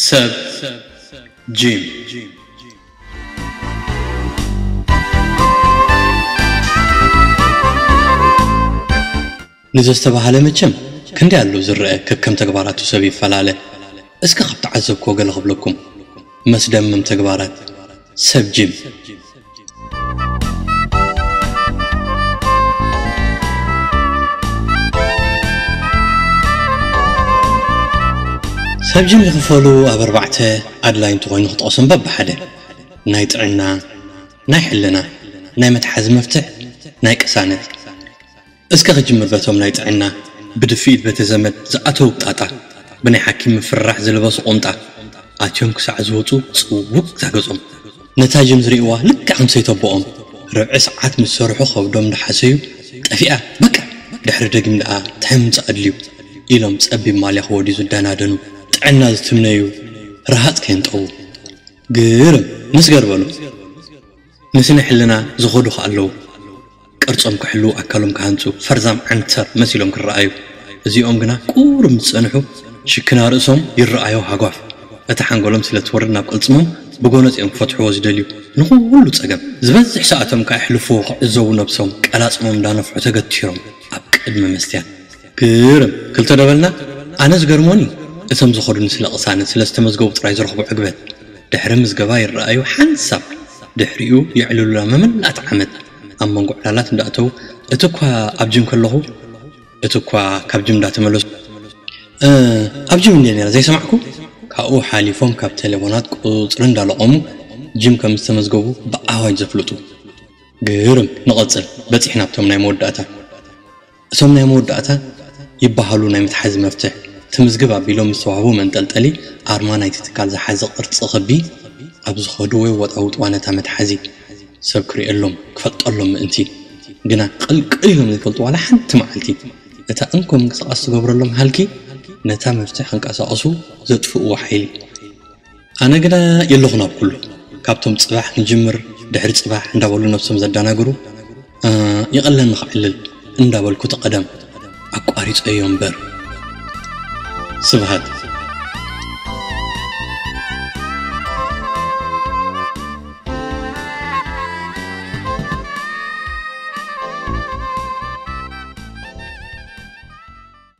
ሰብ ጂም። ንዘስተባሃለ መቸም ክንደይ ኣሎ ዝረአ፣ ከከም ተግባራቱ ሰብ ይፈላለ። እስከ ካብ ተዓዘብክዎ ገለ ክብለኩም። መስደመም ተግባራት ሰብ ጂም። ሰብ ጂም ይኽፈሉ ኣብ ኣርባዕተ፣ ኣድላይ እንተኾይኑ ክጠቕሶም በብሓደ። ናይ ጥዕና፣ ናይ ሕልና፣ ናይ መትሓዚ መፍትሕ፣ ናይ ቅሳነት። እስከ ክጅምር በቶም ናይ ጥዕና። ብድፍኢት በተ ዘመድ ዝኣተው ጣጣ፣ ብናይ ሓኪም ምፍርራሕ ዝለበሱ ቁምጣ፣ ኣትዮም ክሳዕ ዝወፁ ፅውግ ዛገጾም። ነታ ጅም ዝርእይዋ ልክዕ ከም ሰይተቦኦም፣ ርብዒ ሰዓት ምስ ሰርሑ ከብዶም እንዳሓሰዩ፣ ጠፊኣ በቃ፣ ድሕሪ ደጊም ደኣ እንታይ ምምፃእ ኣድልዩ ኢሎም ጸቢብ ማልያ ክወድዩ ዝደናደኑ፣ ጥዕና ዝትምነዩ ረሃጽ ከየንጠዉ። ግርም ንስገር በሉ። ንስነ ሕልና ዝኸዱ ከ ኣለዉ። ቅርጾም ክሕልዉ፣ ኣካሎም ክሃንጹ፣ ፈርዛም ዓንተር መሲሎም ክረኣዩ። እዚኦም ግና ቁሩብ ምስ ጸንሑ፣ ሽክና ርእሶም ይረኣዮ ሃጓፍ። እታ ሓንጎሎም ስለ ትወርድ ናብ ቅልጽሞም ብጎነጽ እዮም ክፈትሕዎ ዝደልዩ ንኹሉ ጸገም። ዝበዝሕ ሰዓቶም ከኣ የሕልፍዎ ክዕዘቡ ነብሶም ቀላጽሞም እንዳነፍሑ ተገቲሮም ኣብ ቅድሚ መስትያት። ግርም ክልተ ዶ በልና? ኣነ ዝገርሞኒ እቶም ዝኸዱ ንስለ ቅሳነት ስለ ዝተመዝገቡ ጥራይ ዝረኽቡ ዕግበት። ድሕሪ ምዝገባ ይረኣዩ ሓንሳብ፣ ድሕሪኡ የዕልሉላ መመላእታ ዓመት። ኣብ መንጎ ዕላላት እንዳእተዉ፣ እቲ እኳ ኣብ ጂም ከለኹ፣ እቲ እኳ ካብ ጂም እንዳተመለሱ፣ እ፣ ኣብ ጂም እንድየ ነይረ ዘይሰማዕኩ። ካብኡ ሓሊፎም ካብ ቴሌፎናት ቁጽሪ እንዳለቐሙ ጂም ከም ዝተመዝገቡ ብኣዋጅ ዘፍልጡ። ግርም ንቐጽል፣ በጺሕና ኣብቶም ናይ መወዳእታ። እቶም ናይ መወዳእታ ይበሃሉ ናይ መትሓዚ መፍትሕ። ትምዝግብ ኣቢሎም ምስ ተዋህቡ መንጠልጠሊ ኣርማ ናይቲ ትካል ዝሓዘ ቅርጺ ክቢ ኣብ ዝኸድዎ የወጣውጥዋ ነታ መትሓዚ። ሰብ ክርእየሎም ክፈልጠሎም ምእንቲ ግና ቅልቅል ኢሎም ዘይፈልጡ ዋላ ሓንቲ መዓልቲ። እታ እንኮ ምንቅስቓስ ትገብረሎም ሃልኪ ነታ መፍትሕ ከንቀሳቕሱ ዘጥፍእዎ ሓይሊ። ኣነ ግና የለኹን ኣብ ኩሉ። ካብቶም ጽባሕ ክንጅምር ድሕሪ ጽባሕ እንዳበሉ ነብሶም ዘደናግሩ፣ እ፣ ይቐለኒ ክዕልል እንዳበልኩ እቲ ቀደም ኣቋሪጸዮ እምበር። ስብሃት።